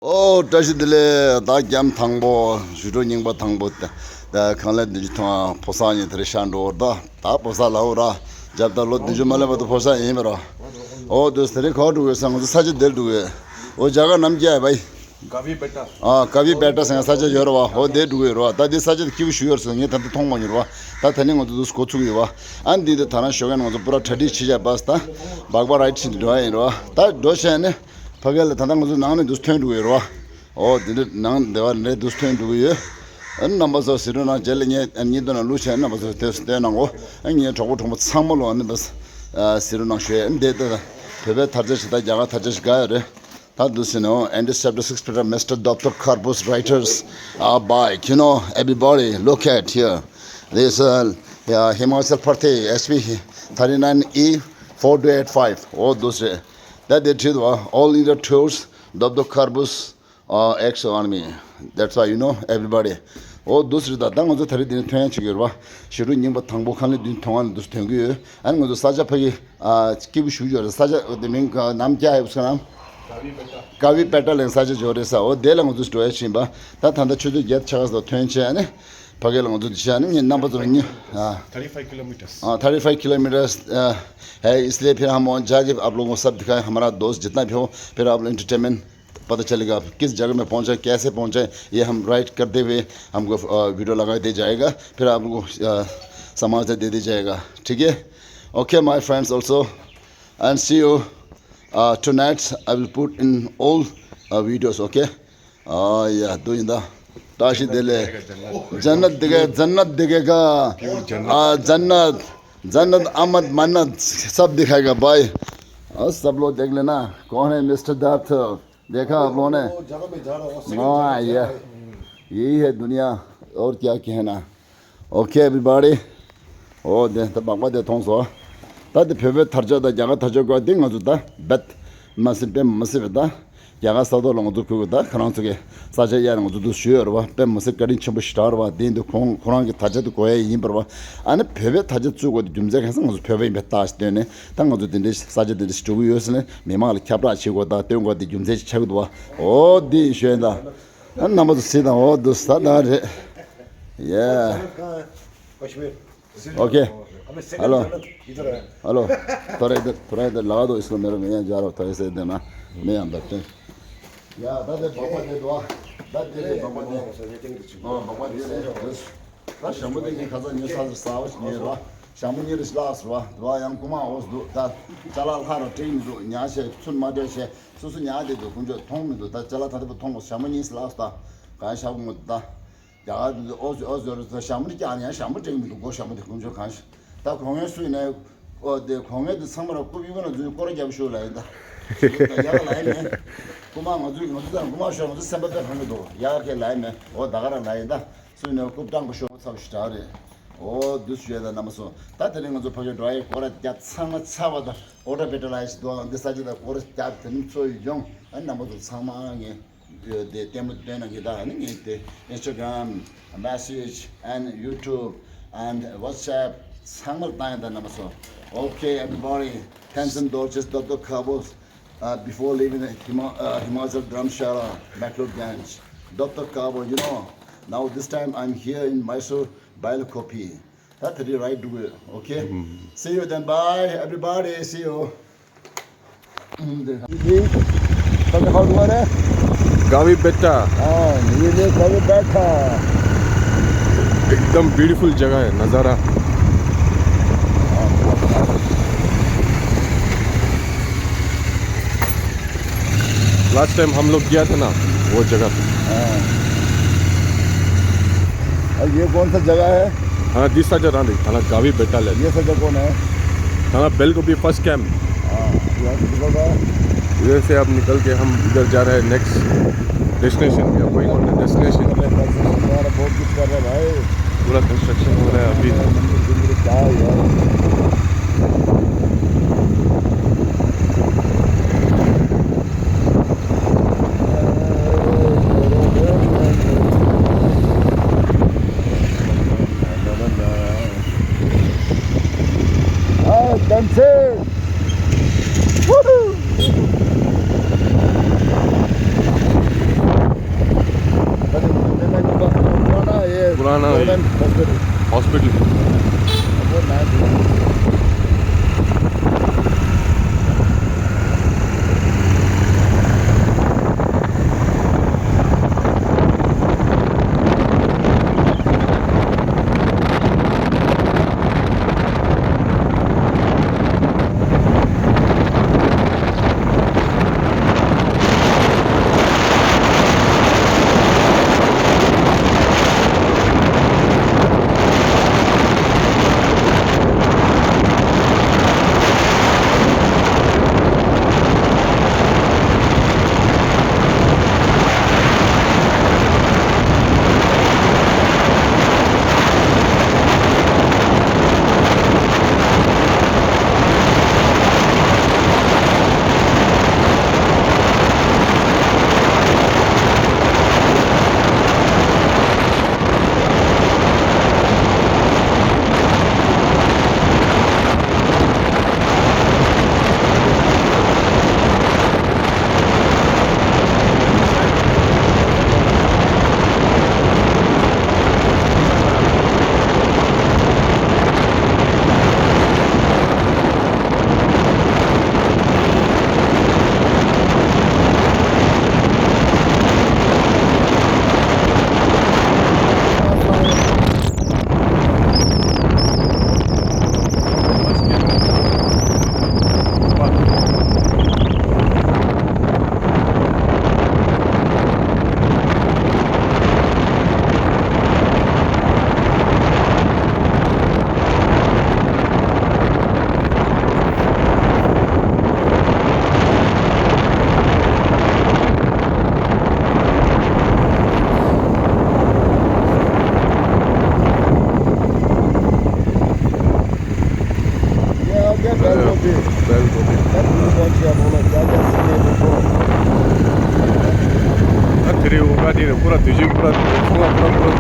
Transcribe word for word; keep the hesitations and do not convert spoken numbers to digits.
ཨོ་བཀྲ་ཤིས་བདེ་ལེགས། ད་རྒྱམ་དང་པོ་ཞུ་འགྲོ་རྙིང་པ་དང་པོ་ད་ད་ཁང་ལས་བདུན་ཅུ་ཐོན་ཕོ་གསར་གཉིས་དེ་རེ་ཤ་འགྲོ་བར་ད་ད་ཕོ་གསར་ལའོ་ར་རྒྱབ་ད་ལོ་བདུན་ཅུ་མ་སླེབས་བར་དུ་ཕོ་གསར་ཡིན་པ་ར། ཨོ་དུས་དེ་རིང་ག་འགྲོ་དགོས་ས་ང་ཚོ་ས་ཆ་དེར་འགྲོ་དགོས། ཨོ་རྒྱ་གར་ནམ་རྒྱ་བའི་ག་བི་བེ་ཊ། ཨ་ག་བི་བེ་ཊ་ཟེར་ས་ཆ་ཡོད་ར་བ། ཨོ་དེ་འགྲོ་གི་ཡོད་ར་བ། ད་དེ་ས་ཆ་དེ་སྐྱིད་པོ་ཞུ་ཡོད་སོང་ངས་ད་ལྟ་མཐོང་མ་མྱོང་ར་བ། ད་ད་ནི་ང་ཚོ་དུས་འགོ་ཚུགས་ཡོད་བ། ཨ་འདི་ད་ད་རང་ཞོགས་ཀས་ང་ཚོ་པུ་ར་གྲ་སྒྲིག་བྱེད་བྱ་བ་ད་སྦག་སྦག་རའི་ཌི་བྱེད་འགྲོ་ཡ་ཡིན་ར་བ། ད་འགྲོ་བྱས་ནས། ཕ་གི་ལ་ད་ལྟ་ང་ཚོ་ནང་ནས་འདུག་ཐོན་འགྲོ་གི་ཡོད་རེད་བ། ཨོ་དེ་འདྲ་ནང་སྡེ་བ་ནས་འདུག་ཐོན་འགྲོ་གི་ཡོད། ཨ་ནི་རྣམ་པ་ཚོ་ཟེར་རོ་ནང་རྗེས་ལ་ངས་ཨ་ནི་གཉིས་སྟོན་ལ་ལུགས་བྱས་རྣམ་པ་ཚོ་དེ་སྟོན་གནང་གོ། ཨ་ངའི་གྲོགས་པོ་གྲོགས་མོ་ཚང་མ་ལོ་ཨ་ནི་བ་ཟེར་རོ་ནང་ཞུ་ཨ་ནི་དེ་ལྟ་བོད་པའི་དར་ཆ་ཞིག་དང་རྒྱ་གར་དར་ཆ་ཞིག་དགའ་ཡོད་རེད། ད་འདུག་ཟེར་ནོ། And this chapter six, Peter, Mister Doctor Karbus writers are by, you know, everybody, look at here. This, uh, yeah, Himachal Pradesh, S P thirty-nine E four two eight five. Oh, those, uh, that they treat, uh, all in the tours, Doctor Karbus, uh, ex army. That's why, you know, everybody. Oh, those, ད་ད་ང་ཚོ་ད་རེས་འདི་ནས་ཐོན་ཡ་ཅིག་ཡོད་རེད་བ། ཞི་ཀྲུག་རྙིང་པ་དང་པོ་ཁང་ལས་བདུན་ཐོན་ཡ་འདུག་ཐོན་གི་ཡོད། ཨ་ནི་ང་ཚོ་ས་ཆ་ཕ་གི་ཨ་སྐྱིད་པོ་ཞུ་ཡོད་རེད། ས་ཆ་དེ་མིང་ག་ནམ་རྒྱ་ཡོད་ས་ནམ། ག་བི་པེ་ཊ་ལེན་ས་ཆ་འབྱོར་རེད་ས། འོ་དེ་ལ་ང་ཚོ་འགྲོ་ཡ་ཕྱིན་པ། ད་ད་ལྟ་ཆུ་ཚོད་བརྒྱད་ཆགས་སོ་ཐོན་བྱས་ཨ་ནི། ཕ་གི་ལ་ང་ཚོ་འདི་བྱས་ཨ་ནི་ངས་རྣམ་པ་ཚོར་ཉི་ཨ། Thirty five kilometers. हाँ, thirty five kilometres, अ, है, इसलिए फिर हम वहाँ जाके आप लोगों को सब दिखाए। हमारा दोस्त जितना भी हो, फिर आप लोग एंटरटेनमेंट पता चलेगा, आप किस जगह में पहुंचे, कैसे पहुंचे, ये हम राइड करते हुए हमको, अ, वीडियो लगा दिया जाएगा, फिर आपको, अ, समाचार दे दिया जाएगा, ठीक है? Okay, my friends, also, and see you, uh, tonight. I will put in all, uh, videos, okay? ཨ་ཡ་དུ་ཡིན་ད། བཀྲ་ཤིས་བདེ་ལེགས། जन्नत दिखाएगा, जन्नत दिखाएगा। प्योर जन्नत। आ, जन्नत, जन्नत, अहमद, मन्नत, सब दिखाएगा भाई। और सब लोग देख लेना, कौन है मिस्टर दार्थव? देखा आप लोगों ने? वो जगह पे जा रहा हूँ, second हाँ, जगह ये, जा रहा है। यही है दुनिया, और क्या कहना। Okay, everybody. ཨོ་དེ་ད་སྦག་སྦག་དེ་མཐོང་སོང་། ད་དེ་བོད་པའི་དར་ཆ་དང་རྒྱ་གར་དར་ཆ་བཀོད་དེ་ང་ཚོ་ད་རྦད་མ་སྲིད་པས་མ་སྲིད་པས་ད་རྒྱ་གར་ས་ཐོག་ལ་ང་ཚོ་ཁུར་གི་ད་ཁོ་རང་ཚོ་གི་ས་ཆ་གཡར་ང་ཚོ་འདུག་ཞུས་ཡོད་རེད་བ། དཔེ་མ་སྲིད་བཀའ་དྲིན་ཆེན་པོ་ཞེ་དྲག་རེད་བ། དེ་འདུག་ཁོང་ཁོ་རང་གི་དར་ཆ་དེ་གོ་ཡ་ཡིན་པ་རེད་བ། ཨ་ནི་བོད་པའི་དར་ཆ་བཙུགས་དགོས་དེ་རྒྱུ་མཚན་གང་ས་ང་ཚོ་བོད་པ་ཡིན་པའི་རྟགས་ཤིག་བཏོན་ནས་ད་ང་ཚོ་དེ་འདྲའི་ས་ཆ་དེ་འདྲ་ཞིག་འགྲོ་གི་ཡོད་ཟེར་ནས་མི་མང་ལ་ཁྱབ་བསྒྲགས་བྱེད་དགོས་ད་སྟོན་དགོས་དེ་རྒྱུ་མཚན་ཞིག་ཆགས་ཀྱི་འདུག་བ། ཨོ་དེ་ཡིན་ཞུས་ད། ཨ་རྣམ་པ་ཚོ་སྲིད་དང་འོ་འདུག་ས་ད་རེད། ཡ། okay. Hello. Hello. थोड़ा इधर, थोड़ा इधर लगा दो इसको, मेरे, मैं यहाँ जा रहा हूँ, थोड़ा इसे देना। मैं यहाँ बैठते हैं। या, दा दे बाबा दे दुआ। दा दे दे बाबा दे। हाँ, बाबा दे दे। ད་ཞྭ་མོ་དེ་ངས་ཁ་སང་ཉོས་ཚར་ཟ་བ་ཞིག་ཉོས་ར། ཞྭ་མོ་གཉིས་རེ་ལགས་སོ། ད་ཡང་རྐུ་མ་འོས་འདུག་ད་ཅ་ལག་ལྷག་ར་སྤྲད་མི་འདུག་ཉག་བྱས་ཚུར་མ་སྤྲད་བྱས་སོ་སོ་ཉག་བསྡད་འདུག་དཀོན་མཆོག་མཐོང་མི་འདུག་ད་ཅ་ལག་ད་ལྟ་བུ་མཐོང་གོ་ཞྭ་མོ་གཉིས་ལགས་སོ། ད་གང་ཞྭ་མོ་ད། རྒྱ་གར་འདི་ཨོ་ཟི་ཨོ་ཟི་རུ་ཚོ་ཞྭ་མོ་དེ་བཀྱག་ནས་ཡང་ཞྭ་མོ་སྤྲད་མི་འདུག་སྒོ་ཞྭ་མོ་དེ་དཀོན་མཆོག་གང་ཞིག་ད་གོ་ངན་སུས་ནས་ཨོ་དེ་གོ་ངན་དེ་ཚང་མ་ར་རྐུབ་གཡུག་ན་འཛུལ་སྐོར་རྒྱབ་ཤོག་ལ་ཡིན་ད། ཡག་ལ་ཡིན་མེད། རྐུ་མ་ང་ཚོས་ང་ཚོ་ཚང་རྐུ་མ་ཤོར་ང་ཚོ་སེམས་པ་དཔེ་ཕམ་གི་འདུག་ཡག་གེ་ལ་ཡིན་མེད། ཨོ་ད་ག་རང་ལ་ཡིན་ད། སུས་ནས་རྐུབ་སྤྲང་པོ་ཤོར་ཚབ་ཞིག་དྲག་རེད། ཨོ་དུས་ཞུ་ཡ་ད་རྣམ་པ་སོང་ད་དེ་རིང་ང་ཚོ་ཕ་གི་འགྲོ་ཡ་སྐོར་ར་རྒྱབ་ཚང་མ་ཚ་བ་ད་ཨོ་ཏྲ་བེ་ཏྲ་ལ་ཡ་ཞིག་འདུག་འདི་ས་ཆ་ད་སྐོར་ར་རྒྱབ་དེ་ནི་ཚོ་ཡི་ཡོང་ཨ་རྣམ་པ་ཚོ་ཚང་མ་ངས། དེ་ལྟད་མོ་སྟོན་ན་གི་ད་ནི་ངས་དེ་Instagram, message and YouTube and WhatsApp ཚང་མར་བཏང་ཡ་ད་རྣམ་པ་ཚོ། Okay, everybody, Tenzin Dorjee, Doctor Karbus, uh, before leaving the Hima- uh, Himachal Dharamshala, McLeodganj. Doctor Karbus, you know, now this time I'm here in Mysore, Bailakope. ད་དེ་རིང་རའི་འགྲོ་གི་ཡོད། Okay. See you then. Bye everybody. See you. ये पता कौन हुआ रे? गावी बेट्टा। हाँ, ये ले गावी बेट्टा। एकदम ब्यूटीफुल जगह है, नज़ारा। लास्ट टाइम हम लोग गया था ना वो जगह पे। हाँ। और ये कौन सा जगह है? हाँ, दिस सजा रानी थाना गावी बेटा ले। ये सजा कौन है? थाना बेलगोपी फर्स्ट कैंप। हाँ, यहाँ से निकल रहा है। इधर से अब निकल के हम इधर जा रहे हैं next destination. We are going on the destination. हमारा बहुत कुछ कर रहा है भाई। पूरा कंस्ट्रक्शन हो रहा है अभी। मंदिर, मंदिर क्या है यार? Ah, dancing! Woohoo! क्या बेल गोभी। बेल गोभी। क्या फूल कौन सी है बोलो, क्या क्या सीजन है देखो। ད་དེ་རིང་འོ་ག་དེ་རེད། ཁོ་ར་དུས་ཆེན་ཁོ་ར་ཚོང་ལ་ཁོ་ར་ཁོ་ར།